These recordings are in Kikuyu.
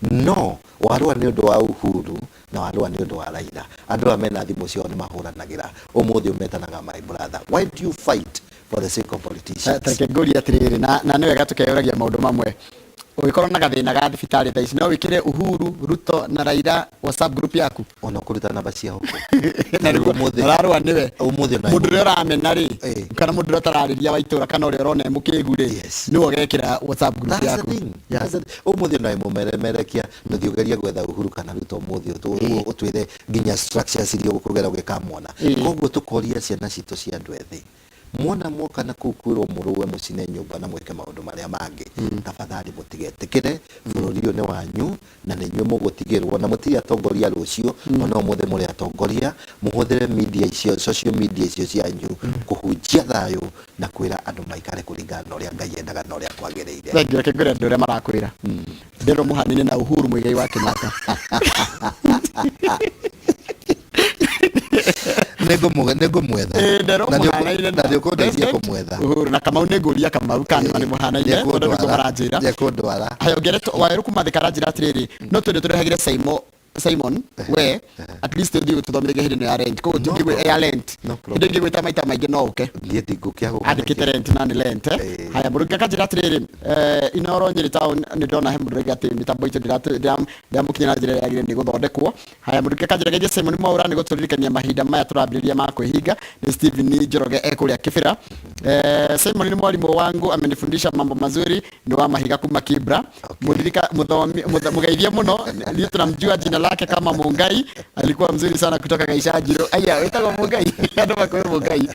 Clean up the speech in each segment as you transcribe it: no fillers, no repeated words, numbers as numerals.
No warũa nĩ ũndũ wa Uhuru na warũa nĩ ũndũ wa Raila. Andũ aya mena thimũ ciao nĩ mahũranagĩra. Ũmũthĩ ũmetanaga my brother. Why do you fight for the sake of politicians? Tareke ngũrie atĩrĩrĩ, na nĩ wega tũkeyũragia maũndũ mamwe. Ũngĩkorwo na gathĩna ga thibitarĩ thaa ici no wĩkĩre Uhuru, Ruto na Raila WhatsApp group yaku? Ona ũkũruta namba ciao kũ? Na nĩguo Ũmũthĩ- ararũa nĩwe. Ũmũthĩ ona Mũndũ ũrĩa ũramena rĩ, Eh. kana mũndũ ũrĩa ũtararĩria wa itũra kana ũrĩa ũrona e mũkĩgu rĩ, Yes. nĩwe ũgekĩra WhatsApp group That's the yaku. thing. Yeah. That's the thing. Ũmũthĩ ona mũmeremerekia ndũthiĩ ũgerie gwetha Uhuru kana Ruto ũmũthĩ ũtwĩre nginya structures iria ũkũgera ũgĩkamwona. Koguo tũkoria ciana citũ cia andũ ethĩ, mwona mwoka na kũu kwĩrwo mũrũe mũcine nyũmba na mwĩke maũndũ marĩa mangĩ, tafadhali mũtigetĩkĩre. Bũrũri ũyũ nĩ wanyu na nĩ inyuĩ mũgũtigĩrwo, na mũtirĩ atongoria rũciũ, ona ũmũthĩ mũrĩ atongoria. Mũhũthĩre media icio, social media icio cianyu kũhunjia thayũ na kwĩra andũ maikare kũringana na ũrĩa Ngai endaga na ũrĩa kwagĩrĩire. Thengiũ. Reke ngwĩre andũ ũrĩa marakwĩra. Ndĩrwo mũhanine na Uhuru Muigai wa Kenyatta. Nĩngũmwetha. Ĩĩ, nderwo Na mũhanaine na nĩũkũndeithia President kũmwetha. Uhuru na Kamau. Nĩ ngũria Kamau kana nĩ mũhanaine, tondũ nĩguo maranjĩra. Nĩekũndwara. Haya, ũngĩretwo Waweru kuma Thika aranjĩra atĩrĩrĩ, no twende tũrehagĩre Simon. Simon, we at least ũthiĩ ũtũthomithie hĩndĩ ĩno ya rent. Koguo No tũngĩgwĩ ya rent. No problem. Hĩndĩ ĩngĩgwĩta maita maingĩ no ũke. Niĩ ndingũkĩa gũka. Andĩkĩte rent na nĩ rent, eh? Ĩĩ. Haya, mũndũ ũngĩ akanjĩra atĩrĩrĩ, Inoro Nyĩrĩ town nĩ ndona he mũndũ ũrauga atĩ mĩtambo itũ ndĩramũkinyĩra na njĩra ĩrĩa yagĩrĩire, nĩ gũthondekwo. Haya, mũndũ ũngĩ akanjĩra, geithia Simon Mwaura nĩ gũtũririkania mahinda maya tũrambĩrĩria ma kwĩhinga. Nĩ Stephen Njoroge ekũrĩa Kĩbĩra. Simon ni mwalimu wangu, amenifundisha mambo mazuri, ni wa Mahiga kuma Kibra. Mudirika muthomi mugeithie muno, ni tunamjua jina lake kama Mungai, alikuwa mzuri sana kutoka Gaichanjiro. Aya, wetagwo Mungai, andu makwĩ Mungai.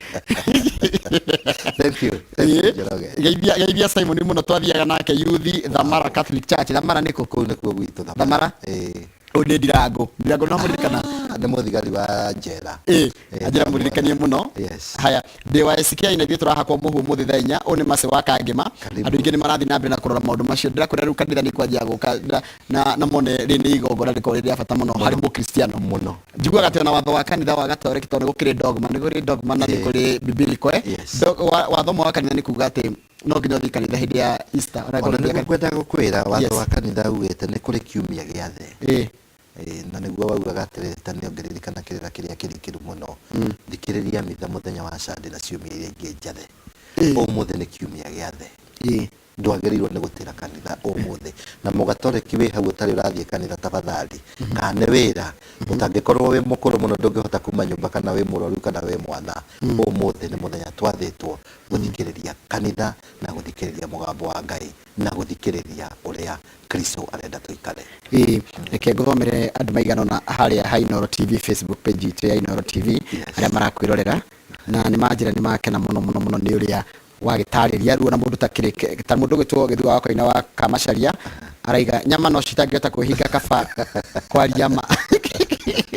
Thank you. Thank you, Njoroge. Geithia, geithia Simon muno, twathiaga nake youth Thamara Catholic Church. Thamara nĩkũ? Kũu nĩkuo gwitũ. Thamara? Ĩĩ. Ũyũ nĩ Ndirango. Ndirango no mũririkana? Ah, nĩ mũthigari wa njera. Ĩĩ, Ĩĩ, anjĩra mũririkanie mũno. Yes. Haya, ndĩ wa SK na ithuĩ tũrahakwo mũhu ũmũthĩ thaa 4. Ũyũ nĩ Mercy wa Kangema. Karibu. Andũ aingĩ nĩ marathiĩ na mbere na kũrora maũndũ macio. Ndĩrakwĩra rĩu kanitha nĩ kwanjia gũka na mone rĩ nĩ igongona rĩkoragwo rĩ rĩa bata mũno harĩ mũkristiano. Mũno. Njiguaga atĩ ona watho wa kanitha wa Gatoreki, tondũ nĩ gũkĩrĩ dogma, nĩ kũrĩ dogma na nĩ kũrĩ biblical, eh? Yes. Watho ũmwe wa kanitha nĩ kuga atĩ no nginya ũthiĩ kanitha hĩndĩ ya Easter. Ona Ona korwo nĩguo ngwenda gũkwĩra watho wa kanitha ugĩte nĩ kũrĩ kiumia gĩathe. Ĩĩ, na nĩguo waugaga atĩrĩrĩ, ta nĩ ũngĩririkana kĩrĩra kĩrĩa kĩrikĩru mũno, thikĩrĩria mitha mũthenya wa Sunday na ciumia iria ingĩ njathe. Ũmũthĩ nĩ kiumia gĩathe. Ndwagĩrĩirwo nĩ gũtĩra kanitha ũmũthĩ. Na mũgatoreki wĩ hau ũtarĩ ũrathiĩ kanitha, tafadhali, kana nĩ wĩra, ũtangĩkorwo wĩ mũkũrũ mũno ndũngĩhota kuma nyũmba, kana wĩ mũrwaru, kana wĩ mwana, ũmũthĩ nĩ mũthenya twathĩtwo gũthikĩrĩria kanitha na gũthikĩrĩria mũgambo wa Ngai na gũthikĩrĩria ũrĩa Kristo arenda tũikare. Ĩĩ, reke ngũthomere andũ maigana ũna harĩa ha Inooro TV Facebook page itũ ya Inooro TV arĩa marakwĩrorera, na nĩ manjĩra nĩ makena mũno mũno mũno nĩ ũrĩa wagĩtarĩria. Rĩu ona mũndũ ta kĩrĩ ta mũndũ ũgwĩtwo Gĩthua wa Koina wa Kamacharia araiga nyama no citangĩhota kwĩhinga kaba kwaria ma.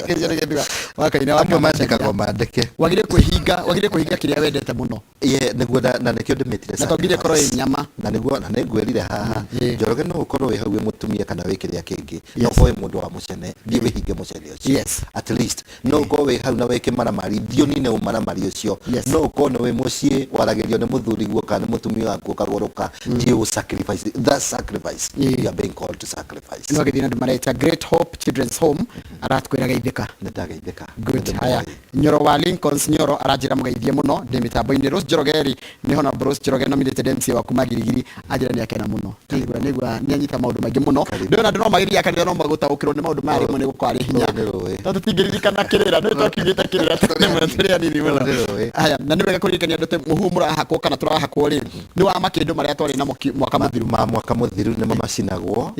Ũcio nĩ Gĩthua wa Koina wa Amwe Kamacharia. mandĩkagwo mandĩke. Wagĩrĩire kwĩhinga kĩrĩa wendete mũno. Ye, nĩguo na nĩkĩo ndĩmĩtire Na to nginya ĩkorwo ĩ sacrifice. nyama. Na nĩguo na nĩngwĩrire haha, Njoroge, no ũkorwo wĩ hau wĩ mũtumia kana wĩ kĩrĩa kĩngĩ, no ũkorwo wĩ mũndũ wa mũcene, thiĩ wĩhinge mũcene ũcio. At least no ũkorwo wĩ hau na wĩ kĩmaramari, thiĩ ũnine ũmaramari ũcio. No ũkorwo nĩ wĩ mũciĩ waragĩrio nĩ mũthuriguo kana nĩ mũtumia waku ũkagũrũka, thiĩ ũ sacrifice that sacrifice. You are being called to sacrifice. No gĩthiĩ na andũ mareta Great Hope Children's Home, aratwĩra geithĩka. Nĩ ndageithĩka. Good. Nĩ Haya, ndĩmoĩ. Nyoro wa Lincolns Nyoro aranjĩra mũgeithie mũno, ndĩ mĩtambo-inĩ. Rose Njoroge rĩ, nĩ Honorable Rose Njoroge, nominated MCA wa kuma Girigiri, anjĩra nĩ akena mũno. Nĩigua nĩ anyita maũndũ maingĩ mũno. Karibu. Ndĩrona andũ no magĩthiaga kanitha no magũtaũkĩrwo nĩ maũndũ maya rĩmwe nĩ gũkorwo arĩ hinya. Rũũ nĩ rũĩ. Tondũ tũtingĩririkana kĩrĩra, nĩ twakiugĩte kĩrĩra tene mũno tũrĩ anini mũno. Rũũ nĩ rũĩ. Haya, na nĩ wega kũririkania andũ atĩ mũhu mũrahakwo kana tũrahakwo rĩ, nĩ wa makĩndũ marĩa twarĩ namo mwaka mũthiru. Ma mwaka mũthiru nĩmo macinagwo.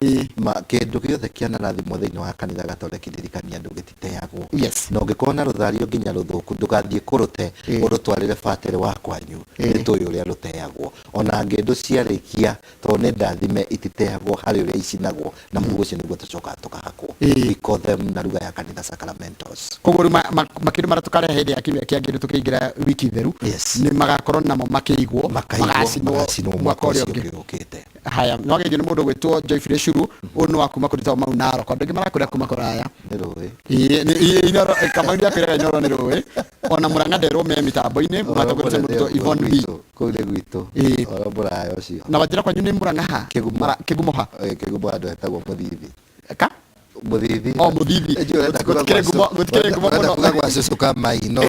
Kĩndũ gĩothe kĩanarathimwo thĩinĩ wa kanitha Gatoreki, ndirikania andũ, gĩtiteagwo. Na ũngĩkorwo na rũthario nginya rũthũku, ndũgathiĩ kũrũte ũrũtwarĩre batĩrĩ wa kwanyu. Nĩ tũĩ ũrĩa rũteagwo. Ona ngĩndũ ciarĩkia, tondũ nĩ ndathime, ititeagwo harĩ ũrĩa icinagwo, na mũhu ũcio nĩguo tũcokaga tũkahakwo. We call them na lugha ya kanitha sacramentals. Koguo rĩu makĩndũ marĩa tũkarehe hĩndĩ ya kiumia kĩa ngĩndũ tũkĩingĩra wiki theru, nĩ magakorwo namo makĩigwo, makaigwo, magacinwo magacinwo mwaka mwaka ũrĩa ũcio ũngĩ ũngĩ ũkĩte. Haya, no geithio nĩ mũndũ ũgwĩtwo Joyfrey Curu, ũyũ nĩ wa kuma kũndũ Mau Narok. Andũ aingĩ marakwĩra kuma kũraya. Nĩ rũĩ. Ĩĩ, Inooro, Kamau nĩakwĩraga Inooro nĩ rũĩ. Ona Mũrang'a nderwo me mĩtambo-inĩ, matongoretie mũndũ ũgwĩtwo Yvonne B. Kũu nĩ gwitũ. Ũhoro mũraya ũcio. Na wanjĩra kwanyu nĩ Mũrang'a ha? Kĩgumo. Kĩgumo ha? Ĩĩ, Kĩgumo handũ hetagwo Mũthithi. Mũthithi. O Mũthithi. Njũĩ ũrenda kuga Gũtikĩrĩ gwa ngumo, gũtikĩrĩ ngumo ũrenda mũno. kuga gwa cũcũ Kamai, no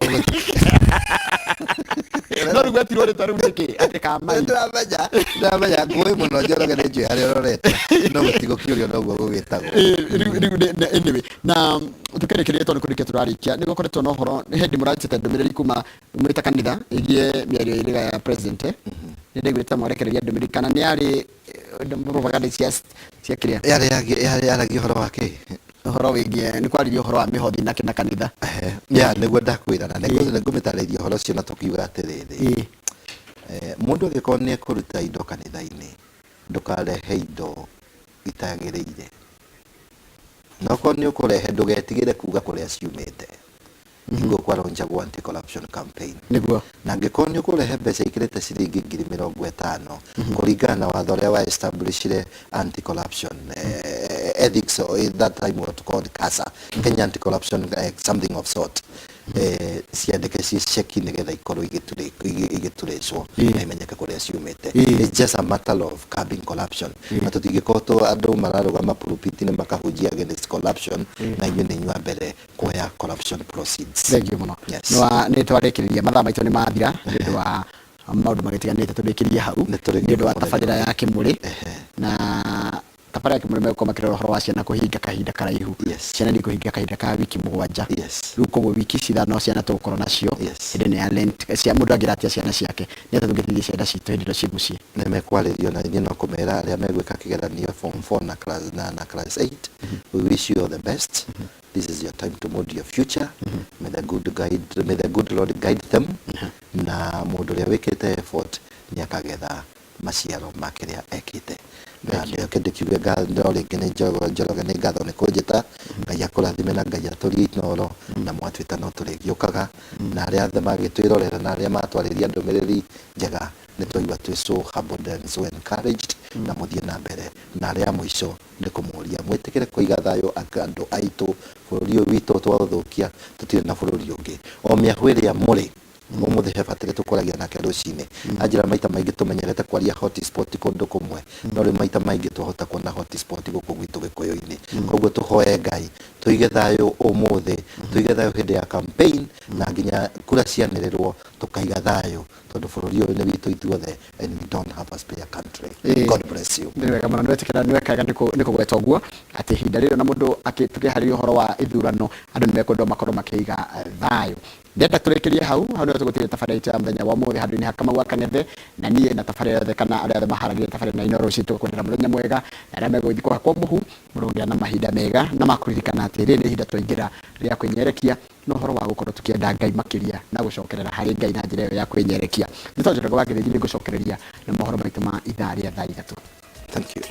No rĩu etirwo rĩtwa rĩu nĩkĩ atĩ Kamai? Ndĩramenya ngũĩ mũno Njoroge, nĩ njũĩ harĩa ũrorete, no gũtigũkĩũrio noguo gũgĩtagwo. Rĩu anyway, na tukĩrĩkĩrĩria, tondũ kũrĩkia tũrarĩkia, nĩ gũkoretwo na ũhoro nĩ hĩndĩ mũranjĩte ndũmĩrĩri kuma mwĩta kanitha ĩgiĩ mĩario ĩrĩga ya president. Nĩ ndaiguĩte mwarekereria ndũmĩrĩri kana nĩ yarĩ propaganda cia kĩrĩa? Yarĩ yaragia ũhoro wa kĩ? Ũhoro wĩgiĩ nĩ kwaririe ũhoro wa mĩhothi na kanitha. Ya, nĩguo ndakwĩra, na nĩngũmĩtarĩria ũhoro ũcio na tũkiuga atĩrĩrĩ, mũndũ angĩkorwo nĩ ekũruta indo kanitha-inĩ, ndũkarehe indo itagĩrĩire, na okorwo nĩ ũkũrehe, ndũgetigĩre kuga kũrĩa ciumĩte. Nĩguo kwaronjagwo anti corruption campaign. Na angĩkorwo nĩ ũkũrehe mbeca ikĩrĩte ciringi 50,000, kũringana na watho ũrĩa wa establishire anti corruption ethics, or in that time what called CASA, Kenya Anti Corruption something of sort, ciandĩke ciĩ ceki nĩgetha ikorwo igĩturĩcwo na imenyeke kũrĩa ciumĩte. It's just a matter of curbing corruption, na tũtingĩkorwo andũ mararũgama pulpit-inĩ makahunjia against corruption na inyuĩ nĩ inyuĩ a mbere kuoya corruption proceeds. Thank you mũno. Yes. Nĩ twarĩkĩrĩria, mathaa maitũ nĩ mathira nĩ ũndũ wa maũndũ magĩtiganĩte, tũrĩkĩrie hau. Nĩ tũrĩgĩũka Nĩ ũndũ wa mũthenya tabarĩra ya Kĩmũrĩ. Na tabarĩra ya Kĩmũrĩ megũkorwo makĩrora ũhoro wa ciana kũhinga kahinda karaihu. Ciana nĩ ikũhinga kahinda ka wiki 7. Rĩu koguo wiki ici 5 ciana tũgũkorwo nacio hĩndĩ ĩno ya Lent. Cia mũndũ angĩra atĩa ciana ciake? Nĩ atĩa tũngĩteithia ciana citũ hĩndĩ ĩno ciĩ mũciĩ? Nĩ mekwarĩrio, na inyuĩ no kũmera arĩa megwĩka kĩgeranio form 4 na class 8, we wish you all the best. This is your time to mold your future. May the good Lord guide them, na mũndũ ũrĩa wĩkĩte effort nĩ akagetha maciaro ma kĩrĩa ekĩte. Na nĩoke ndĩkiuge no rĩngĩ nĩ Njoroge, nĩ ngatho nĩ kũnjĩta. Ngai akũrathime na Ngai atũrie Inooro, na mwatwĩta no tũrĩgĩũkaga, na arĩa othe magĩtwĩrorera na arĩa matwarĩria ndũmĩrĩri njega, nĩ twaigua twĩ so humbled and so encouraged, na mũthiĩ na mbere. Na arĩa a mũico nĩ kũmũria mwĩtĩkĩre kũiga thayũ andũ aitũ. Bũrũri ũyũ witũ twaũthũkia, tũtirĩ na bũrũri ũngĩ. O mĩahũ ĩrĩa mũrĩ ũmũthĩ, he batĩrĩ tũkwaragia nake rũcinĩ, anjĩra maita maingĩ tũmenyerete kwaria hotspot kũndũ kũmwe, no rĩu maita maingĩ twahota kuona hotspot gũkũ gwitũ gĩkũyũ-inĩ. Koguo tũhoe Ngai tũige thayũ ũmũthĩ, tũige thayũ hĩndĩ ya campaign, na nginya kura cianĩrĩrwo tũkaiga thayũ, tondũ bũrũri ũyũ nĩ witũ ithuothe and we don't have a spare country. God bless you. Nĩ wega mũno, nĩwetĩkĩra, nĩ wega nĩ kũgweta ũguo atĩ ihinda rĩrĩ na mũndũ tũkĩharĩria ũhoro wa ithurano, andũ nĩ mekwendwo makorwo makĩiga thayũ. Ndĩrenda tũrĩkĩrie hau hau, nĩho tũgũtigĩra tabarĩra itũ ya mũthenya wa ũmũthĩ handũ-inĩ ha Kamau wa Kang'ethe na niĩ na tabarĩra yothe kana arĩa othe maharagĩria tabarĩra na Inooro rũciũ. Tũgakwendera mũthenya mwega, na arĩa megũgĩthiĩ kũhakwo mũhu, mũrogĩa na mahinda mega na makũririkana atĩ rĩrĩ nĩ ihinda twaingĩra rĩa kwĩnyerekia na ũhoro wa gũkorwo tũkĩenda Ngai makĩria na gũcokerera harĩ Ngai na njĩra ĩyo ya kwĩnyerekia. Nĩ tondũ Njoroge wa Gĩthĩnji, nĩ ngũcokereria na mohoro maitũ ma ithaa rĩa thaa 3. Thank you.